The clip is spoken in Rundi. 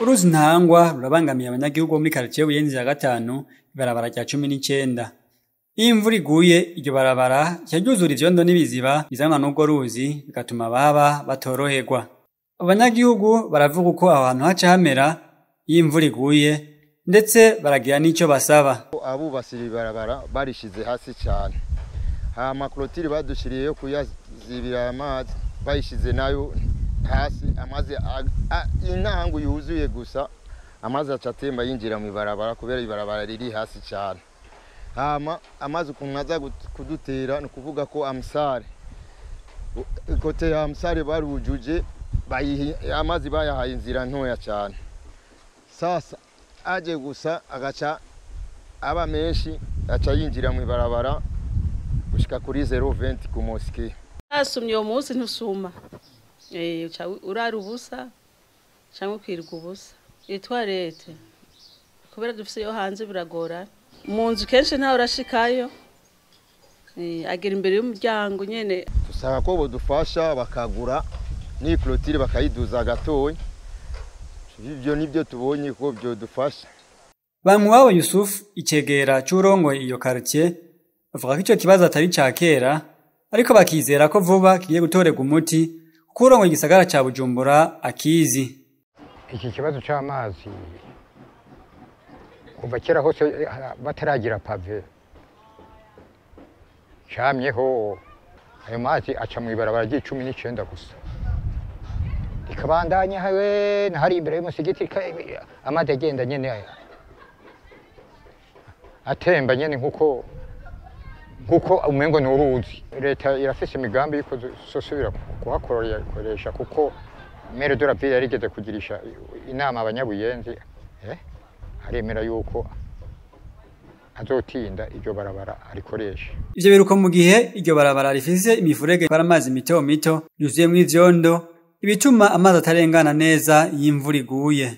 Uruzi Ntahangwa rurabangamiye abanyagihugu bo muri karitiye Buyenzi ya gatanu, ibarabara rya 19. Iyo imvura iguye, iryo barabara rica ryuzura ivyondo n'ibiziba bizanwa n'urwo ruzi, bigatuma abahaba batoroherwa. Abanyagihugu baravuga uko aho hantu haca hamera iyo imvura iguye, ndetse baragira n'ico basaba. Abubatsi ibarabara barishize hasi cyane, hama clôture badushiriye yo kuyazibira amazi bayishize nayo hasi, amazi intangu yuzuye gusa amazi aca atemba yinjira mu ibarabara kubera ibarabara riri hasi cyane. Hama amazi ukuntu aza kudutera ni ukuvuga ko amsare côté ya amsare barujuje, amazi bayahaye inzira ntoya cyane. Sasa aje gusa agaca aba menshi, aca yinjira mu ibarabara gushika kuri 020 ku mosquée. Asumye uwo munsi ntusuma, uca urara ubusa cyangwa ukirirwa ubusa. Itwarete kubera dufise yo hanze biragora, mu nzu kenshi ntawe urashikayo, agera imbere y'umuryango nyene. Dusaba ko bodufasha bakagura n'iyi clôture bakayiduza gatoya, ibyo nibyo tubonye ko byodufasha. Bankuwabo Yusuf, icegera c'uwurongoye iyo quartier, avuga ko ico kibazo atari ica kera, ariko bakizera ko vuba kigiye gutorerwa umuti kuko uwurongoye igisagara ca Bujumbura akizi. Iki kibazo c'amazi kuva kera hose bataragira pavé camyeho. Ayo mazi aca mw'ibarabara ry'icumi n'icenda gusa, rikabandanya hawe hari imbere y'umusigiti, amazi agenda nyene atemba nyene nkuko umengo ni uruzi. Leta irafise imigambi yuko izosubira kuhakoresha, kuko maire de la ville yarigeze kugirisha inama abanyabuyenzi, aremera yuko azotinda iryo barabara arikoresha. Ivyo biruko mu gihe iryo barabara rifise imifurege itwara amazi mito mito yuzuyemwo ivyondo, ibituma amazi atarengana neza iyo imvura iguye.